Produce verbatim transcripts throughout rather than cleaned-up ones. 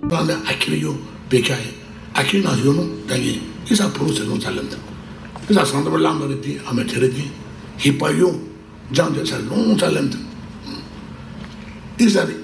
Banda akiri yo, bekya, akiri na yo no, dangi, ihsa puru se no salam da. Ihsa Sangtam lang mari di, ama tere di, hiba yo, jang de sa long salam da. Ihsa di,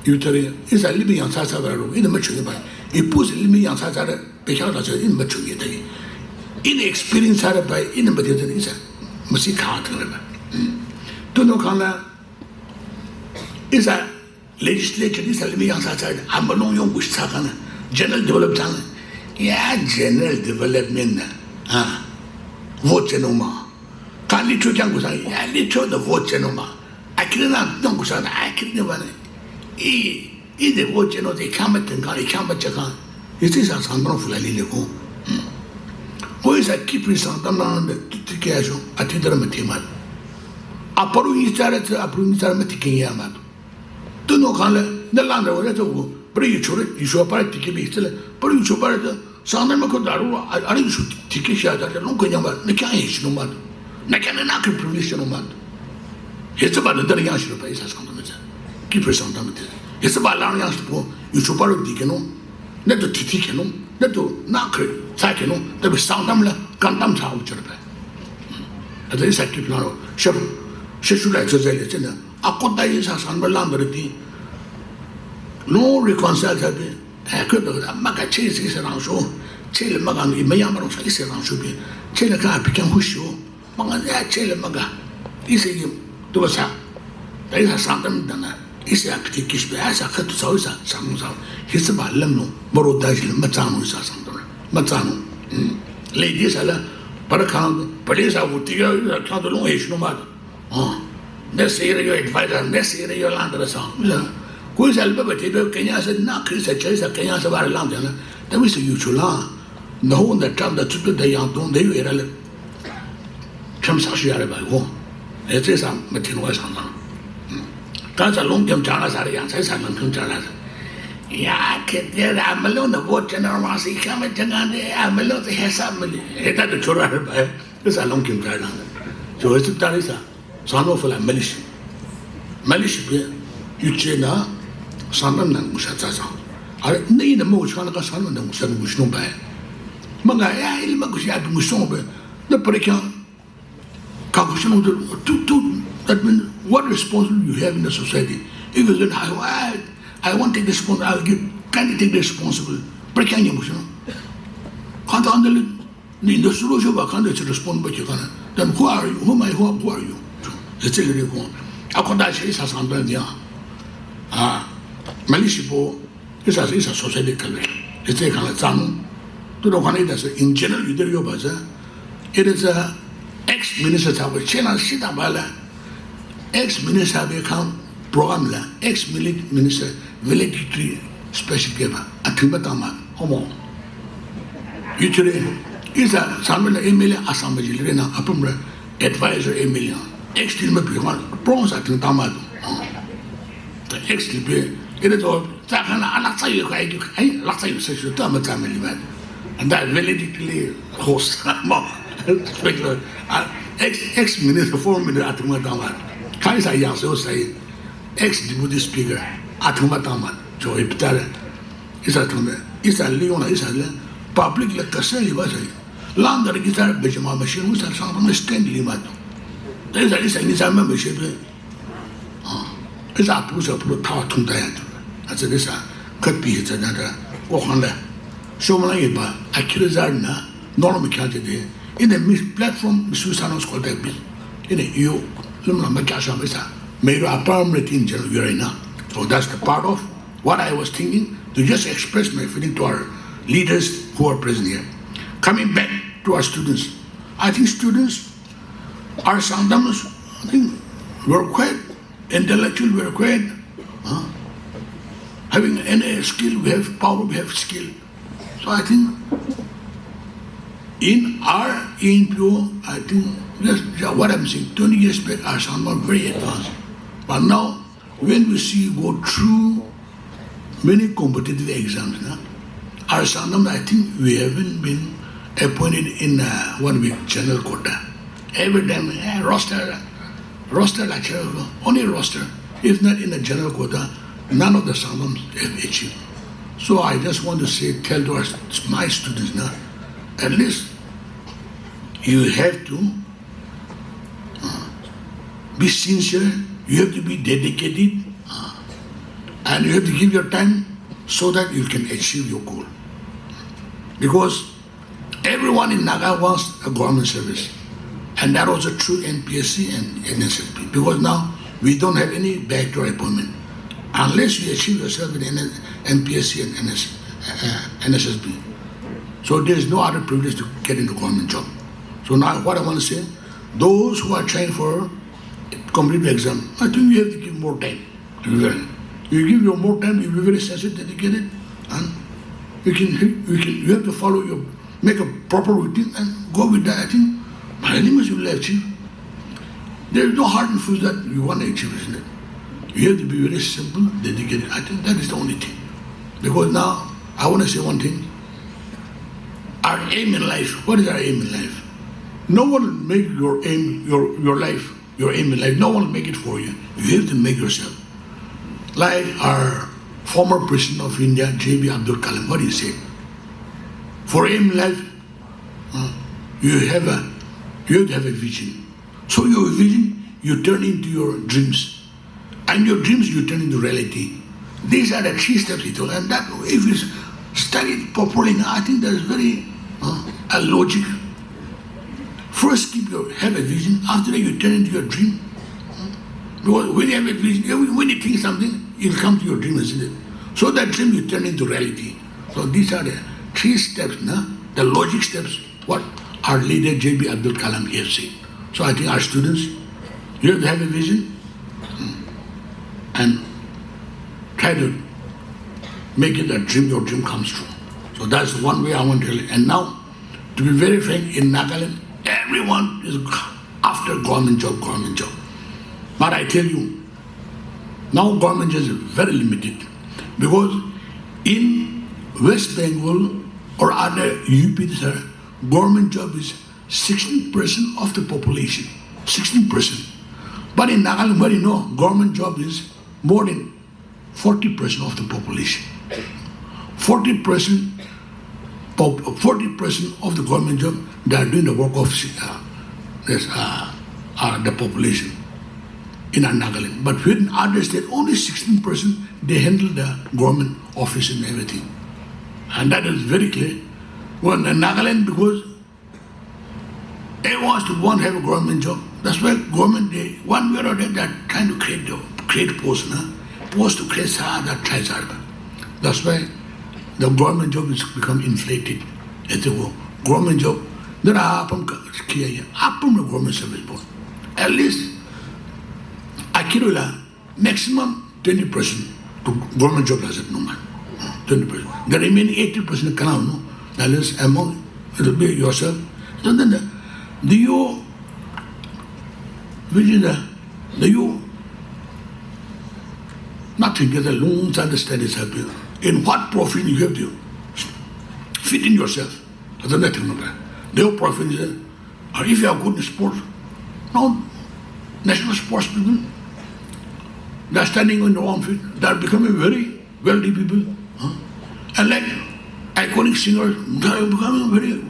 yu tere, ihsa libi yang sa sa ba ro, ina ma chuni ba, ipu se libi yang sa sa da, bekya da sa, ina ma chuni da. Ina experience sa da ba, ina ma de ihsa, masi ka ta ba. Tu no kana, ihsa legislature ihsa limih yang sa sa, ama long yong kush sa kana, general develop chang. Ya general development na, ha, vote cheno ma. Ka litro chang kusa, ya litro da vote cheno ma. Akiri na dong kusa na, akiri ne ba ne. I, i de vote cheno de kama tengka, i kama chaka. Iti sa Sangtam fula lile ko. Ko ihsa kipri Sangtam na de, tu, tu kya sho, ati dara ma tema. Aparu ni chara, aparu ni chara ma ti kenya ma. Tu no khan le, ne lang de wo le zo wo, bri yu chu le, yu chu pa le tiki bi le, bri yu chu pa le, Sangtam me ko daru, a, a yu chu tiki sha da, long ko nyang ba, ne kya ye shi no ma. Ne kya ne na ke privilege no ma. Ye tse ba de de yang shi ba ihsa Sangtam me tse. Ki pe Sangtam me tse. Ye tse ba lang yang shi po, yu chu pa le tiki no. Ne to titi ke no, ne to na ke, sa ke no, ne be Sangtam le, Sangtam sa u chur pe. Ata ihsa kipri na ro, she, she shu la che ze le che na, a ko ta ihsa Sangtam lang de ti. No reconcile sa be, eh, ko be ma ka che si se rang shu, che le ma ka ni me ya ma ro sa se rang shu be, che le ka bi kan hu shu. Manga ya che le manga. Ise yim, tu ba sa. Ta ihsa Sangtam dana. Ise ya piti kish be, ihsa khatu sa, ihsa Sangtam sa. Hisa ba lam no, baro da jil, ma tsang no ihsa Sangtam. Ma tsang no. Hmm. Lady sa la, para khan, para sa wo ti ya, ya khan to long he shino ma. Oh. Ne se re yo advisor, ne se re yo land ra sa. Ko ihsa le ba ba te be, Kenya sa na, Chris sa, che sa, Kenya sa ba land na. Ta wi se yu chu la. Na ho na tram da tsu da yang dong de yu era le. Cham sa shi ya re ba wo. E tse sa ma tin wa sa na. Ka sa long kem cha na sa re yang, sa sa long kem cha na. Ya ke de ra ma long na wo cha na ma si ka ma cha na de, a ma long he sa ma ni. E ta de chu ra re ba. E sa long kem cha na. Jo e tsu ta re sa. Sangtam fula malish. Malish be, yu che na, Sangtam na ngu sha tsa sa. Are, ne ina mo cha na ka Sangtam na ngu sha ngu shino ba. Manga ya, ili ma ku sha ngu shino ba. Na pare kya, ka ku shino tu, tu, that means, what responsibility you have in the society? If you say, I, I, I won't take the responsibility, I will give, can you take the responsibility? Pare kya ngu shino. Kanta andale, ni ndo suro jo ba kanda che respond ba ke kana. Then who are you? Who am I? Who, who are you? Etse le ko. Ako da che ihsa Sangtam dia. Ah, malish po, ihsa, ihsa society kala. Etse kala tsang. Tu do kana ida se in general leader yo ba sa. It is a ex minister sa ba che na sita ba la. Ex minister be kan program la, ex mili-, minister valedictory special ke ba, athimba tama, homo. Yuchire, ihsa, Sangtam la M L A Assam jilire na, apum re, advisor M L A. Ex til me bi kan, bronze athimba tama do. Ta ex til be, ere to, ta kana ala tsa yu kai, ai, ala tsa yu se shu, ta ma tsa me li ba. And that valedictory host, ma, speaker, ah, ex, ex minister, former minister, athimba tama. Kai sa yang se sai, ex deputy speaker, athimba tama. Jo iptare, ihsa tama, ihsa liona, ihsa le, public le kasa iba sai. Lang dari kita bejama machine, ihsa Sangtam stand lima tu. Ihsa, ihsa ni sa ma machine. Ah, ihsa pu sa pu ta thung ta ya tu. Atsa de sa, kat pi sa na da, ko khan da. So ma ye ba, akire za na, normal kya de de. In the mis-, platform, misuse sa no ko da bi. In the yo, lum la ma kya sa me sa. Me ro apam re tin jero yo na. So that's the part of what I was thinking to just express my feeling to our leaders who are present here. Coming back to our students, I think students are sometimes, I think, we're quite intellectual, we're quite, huh? Having any skill, we have power, we have skill. So I think in our E N P O, I think, yes, yeah, what I'm saying, twenty years back, our Sangtam very advanced. But now, when we see go through many competitive exams, na, our Sangtam, I think we haven't been appointed in, uh, one week general quota. Every time, eh, roster, roster lecture, only roster. If not in a general quota, None of the Sangtam have achieved. So I just want to say, tell to us, my students, na, at least you have to be sincere, you have to be dedicated, uh, and you have to give your time so that you can achieve your goal. Because everyone in Naga wants a government service. And that also true N P S C and N S S B. Because now we don't have any backdoor appointment. Unless you achieve yourself in N- N P S C and N S, uh, N S S B. So there is no other privilege to get into government job. So now what I want to say, those who are trying for competitive exam, I think you have to give more time. You will- you give your more time, you will be very sensitive, dedicated, and you can, you can, you have to follow your, make a proper routine and go with that. I think by any means you will achieve. There is no hard and fast that you want to achieve, isn't it? You have to be very simple, dedicated. I think that is the only thing. Because now, I want to say one thing. Our aim in life, what is our aim in life? No one will make your aim, your, your life, your aim in life. No one will make it for you. You have to make yourself. Like our former president of India, J B Abdul Kalam, what he said? For aim in life, uh, you have a, you have to have a vision. So your vision, you turn into your dreams. And your dreams, you turn into reality. These are the three steps he told. And that, if you s- study it properly, now, I think that is very, uh, a logic. First, keep your, have a vision. After that, you turn into your dream. Because when you have a vision, when you think something, it'll come to your dream, isn't it? So that dream, you turn into reality. So these are the three steps, na? The logic steps, what our leader J B Abdul Kalam he has said. So I think our students, you have to have a vision, mm, and try to make it a dream, your dream comes true. So that's one way I want to tell you. And now, to be very frank, in Nagaland, everyone is after government job, government job. But I tell you, now government job is very limited because in West Bengal or other U P, these are, government job is sixteen percent of the population. Sixteen percent. But in Nagaland, where you know, government job is more than forty percent of the population. Forty percent of, forty percent of the government job, they are doing the work of, uh, this, uh, uh, the population in Nagaland. But in other state, only sixteen percent, they handle the government office and everything. And that is very clear. When in Nagaland, because everyone wants to, want to have a government job. That's why government, they, one way or the other, they are trying to create the, create post, na? Post to create sa, that tries hard. That's why the government job is become inflated. At the wo-, government job, there are apam ka-, kiya ya, apam the government service board. At least, akirula, maximum twenty percent to government job has it no man. Twenty percent. The remaining eighty percent kana no. That is among, it will be yourself. So then the, do you visit the, do you nothing get a long understanding have been. In what profession you have to fit in yourself? That's the thing. The profession is, or if you are good in sports, now national sports people, they are standing on their own feet. They are becoming very wealthy people. Huh? And like iconic singers, they are becoming very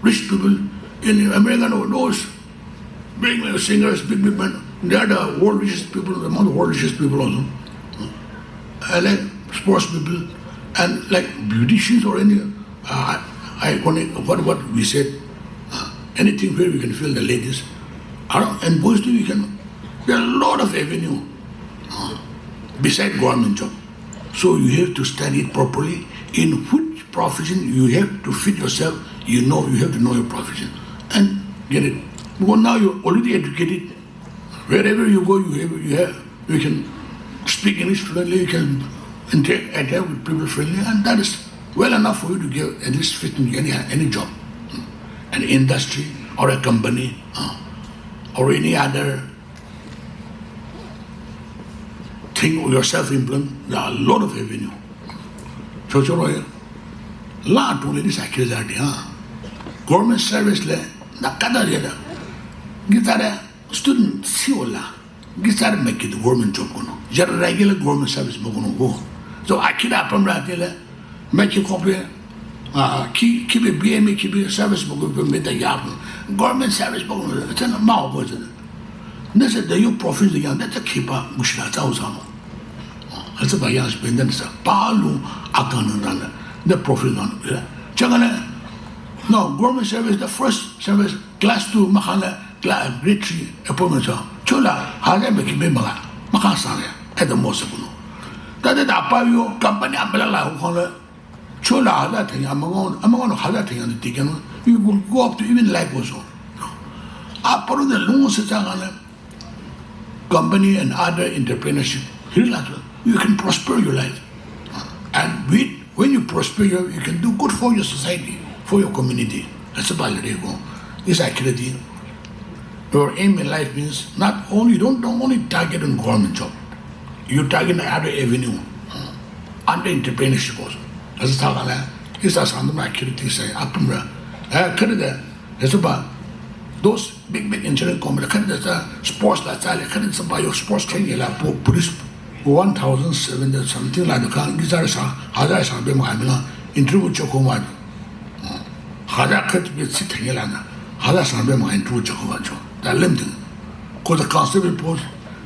rich people. In America, no, those big singers, big, big men, they are the world richest people, among the world richest people also. I like sports people and like beauticians or any, uh, iconic, what, what we said, uh, anything where we can feel the ladies. Uh, and boys too, we can, there are a lot of avenue, uh, beside government job. So you have to study it properly. In which profession you have to fit yourself, you know, you have to know your profession and get it. Because now you're already educated, wherever you go, you have, you have, you can speak English fluently, you can interact, interact with people friendly, and that is well enough for you to get at least fit in any, any job, an industry or a company, uh, or any other thing, your self-employment. There are a lot of avenue. So, so, uh, la to ladies accuse that, huh? Government service le, na kada le da. Gitare student si ola. Gisar make it government job kono. Jara regular government service mokono go. So akira apümrü tele, meki kope, ah, ki, kibi B M E kibi service mokope meta yapu. Government service mokono, tsena mao go tsena. Nese de yo profit de yang, nese kipa gushira tsao tsao. Hütsüba yang spend nese, palu akang nang, ne profit nang. Chakana, no, government service, the first service, class two, mahkhang la, class grade three, appointment so. Chola, haza me kibe mala, mahkhang sang ya, at the most, kuno. Tada da pa yo, company umbrella la, kuno. Chola haza thanya, among, among haza thanya, the ticket, you will go up to even like also. Aparo de lungo se chakana, company and other entrepreneurship, you can prosper your life. And with, when you prosper, you, you can do good for your society, for your community. That's about it. This activity. Your aim in life means not only, don't, don't only target on government job. You target the other avenue, uh, under entrepreneurship also. That's how I, it's a sound of my activity say, apümrü. Eh, kare de, that's about those big, big engineering company, kare de sa sports la tsale, kare de sa bio sports kanye la po-, police one thousand seven hundred something la de kang, gizar sa, hazar sa be ma amila, interview choko ma. Hazar khat be sit thanye la na, hazar sa be ma interview choko ma cho. Da lem ding. Ko the constable post,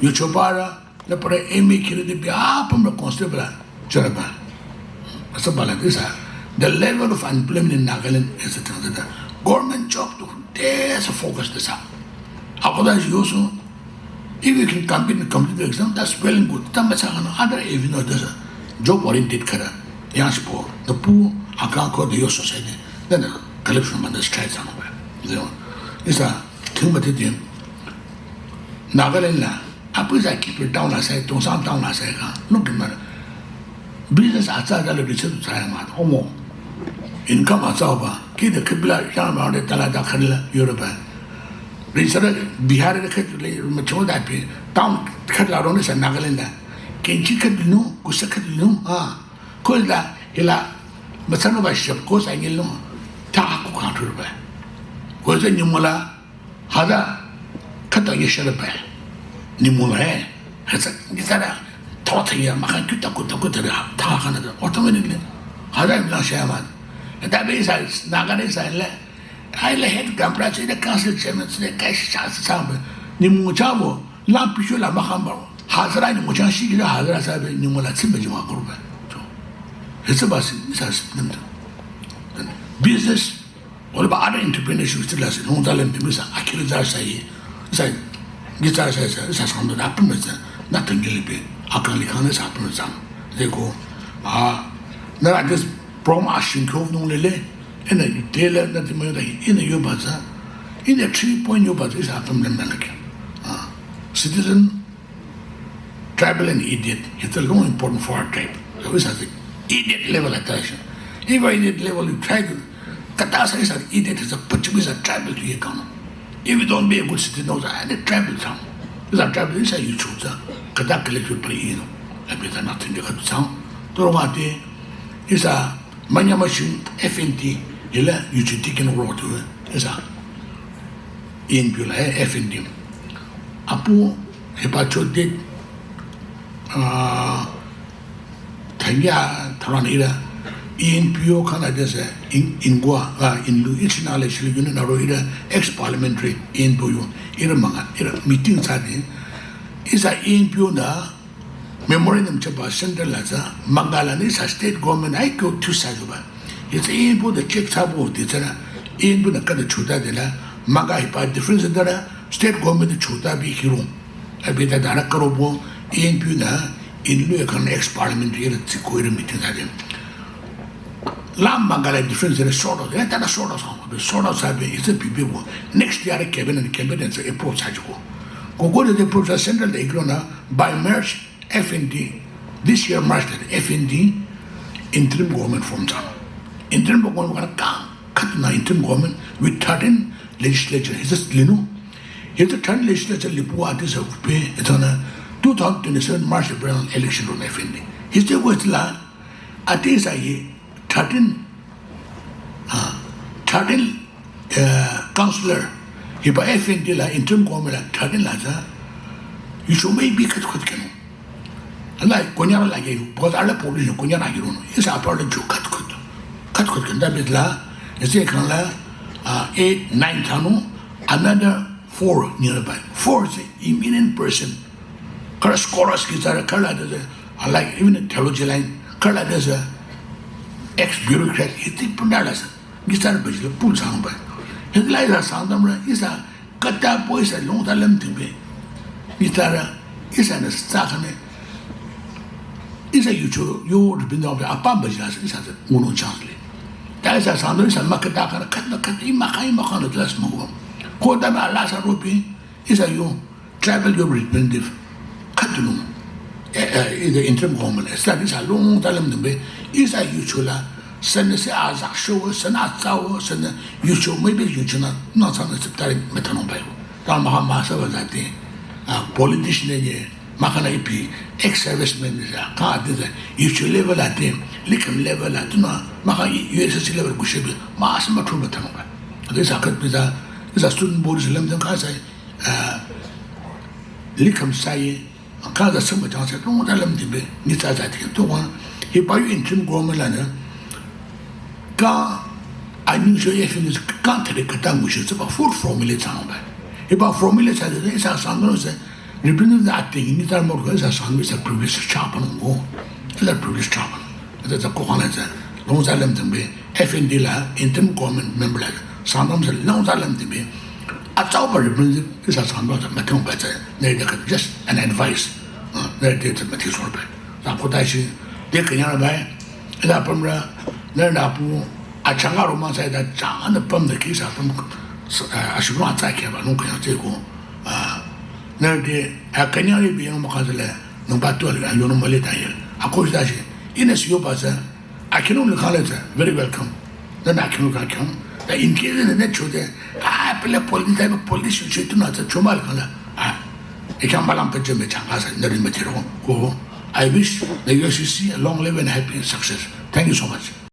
you chopara, le pare M A kiri de be apümrü constable la, choraba. Asa bala de sa, the level of unemployment in Nagaland is a thing that government job to, there's a focus de sa. Akoda yoso, if you can compete and complete the exam, that's well and good. Tama sa kana other, if you know, there's a job oriented kara, young people, the poor, akang ko de yo society, then the corruption man the strike sang ba. You know, it's a thing, but it, Nagaland la, apu za keep it down la sai, tong sang down la sai ka, look at matter. Business atsa da le research sa ya ma, omo. Income atsa ba, ki de kibla yang ma de tala da khan la, Europe. Research Bihar de khat le, ma cho da pi, town khat la ro ne sa Nagaland la. Kenchi khat no, kusa khat no, ah. Ko la, ila, ma sa no ba shop ko sa ngil no. Ta ko ka thur ba. Ko za ni mo la, haza, kata ye shere ba. Ni mo la, eh. Haza, ni sa da, ta ta ya, ma kan kuta kuta kuta da, ta kan da, automatically. Haza, ni la share ma. Da be sa, Naga de sa le. Ai le head gampra chi de council chairman chi de kai sha sa ba. Ni mo cha bo, la pi shu la ma kan ba. Hazara ni mo cha shi ki hazara sa be, ni mo la tsimbe ji ma group ba. So, it's about, it's a, business. All about other entrepreneurship still has no talent to be sa, akiri za sa yi, sa, gi za sa sa, sa sa ndo da pun sa, na tengili be, akang li kang sa pun sa. They go, ah, na this from ashin ko no le le, ina tele na ti mo da, ina yo ba sa, ina three point yo ba sa, is happen them like, ah, citizen, tribal and idiot. It's a long important for our tribe. So this has a idiot level attraction. If you idiot level, you try to, kata sa is an idiot, is a Portuguese, a tribal to ye kang. If you don't be a good citizen, no, sa, a tribal kang. Is a tribal, is a you choose, ah. Kata collect your play, you know. A bit of nothing to cut sound. To what is a manyama shin F N T, ila you should take in road, is a E N P O la, eh, F N T. Apu, hepa cho de, ah, thanya, tharan ira, E N P O kana de se, in, ingwa, ah, inlu, ichina le shili yun na ro ira, ex-parliamentary E N P O yo, ira manga, ira meeting sa de, is a E N P O na, memorandum chaba central la za, Mangala ni sa state government ai kyo tu sa juba. It's A N P O the check sa bo de zara, A N P O na kada chuta de la, Manga hipa difference de la, state government chuta bi hiro. Abi da dara karo bo, A N P O na, inlu ya kan ex-parliamentary la tsi ko ira meeting sa de. La Mangala difference de short of, eh, tada short of sa, short of sa be, it's a P P bo. Next year cabinet, cabinet sa approve sa juko. Gogo de approve sa central de igro na, by March, F N T, this year March, F N T, interim government form chang. Interim government kana kang, khatna interim government with thirteen legislature, he just linu. He the thirteen legislature lipu ati sa pe, it's on a two thousand twenty-seven March April election on F N T. He the go la, ati sa ye, thirteen, ah, thirteen, uh, councillor, hiba F N T la, interim government la, thirteen la za, you should maybe cut cut kenu. Ala kunyara la ke, because ala population kunyara ke rono. Ihsa apar la jo cut cut. Cut cut kanda bitla, ese khan la, ah, eight, nine thano, another four nearby. Four is a eminent person. Kara scholars ki tsara, kara la de, ah, like even a theology line, kara la de, ex bureaucrat, hiti pundala sa. Ngi tsara bajila pul sang ba. Hiti la ihsa sang tamra, ihsa kata po ihsa long ta lem tingbe. Ngi tsara, ihsa na sa khane. Ihsa yucho, yo ribin da apam bajila sa, ihsa sa, ngono chance le. Ta ihsa sang do ihsa makata kana, kata, kata, ima ka, ima kana, tlas mo. Ko ta ba la sa ropi, ihsa yo, tribal yo representative. Katulung. Eh, eh, the interim government. Sa ihsa long ta lem tingbe. Ihsa yucho la. Sene se a zak sho, sene a tsao, sene yucho, maybe yucho na, na sa na septari metano ba yo. Ta maha masa ba zati. Ah, politician ne ye, makana ipi, ex-serviceman ne ya, ka de de, yucho level a de, likham level a, tuna, maka U S S level kushebi, masa ma tru metano ba. This a kat pizza, this a student body lem tingka sa, ah, likham sa ye, ka za sema jang sa, long ta lem tingbe, ni sa za tingto wa, hiba yo interim government la ne, ka, a ni sho ye finish, ka tere kata ngusho, se ba full formula chang ba. Hiba formula sa de, sa sang no se, representative a te, ni ta mo ka sa sang, sa previous cha pa no, sa previous cha pa no. Sa sa ko khana sa, long ta lem tingbe, F N D la, interim government member la, sang no sa, long ta lem tingbe, a tsao ba representative, sa sang no sa, ma tong ba sa, ne da ka just an advice, uh, ne da ta ma ti so ba. Sa ko ta shi, de ka ya ba, la pamra, ne da pu, a changa ro ma sa da changa ne pam de ki sa pam, sa, a shi ma sa ke ba, long ka ya te ko, ah, ne de, a ka nya ri bi yang ma ka le, no ba to le, yo no ma le ta ye. A ko da shi, ina shi yo ba sa, I can only call it, uh, very welcome. Then I can only call it, uh, in case in the next show, uh, ah, pele police, I have a police, you should not, uh, chumal kala. Ah, I can't balam pe jembe changa sa, nari me tiro. Ko, I wish the U S C C a long live and happy success. Thank you so much.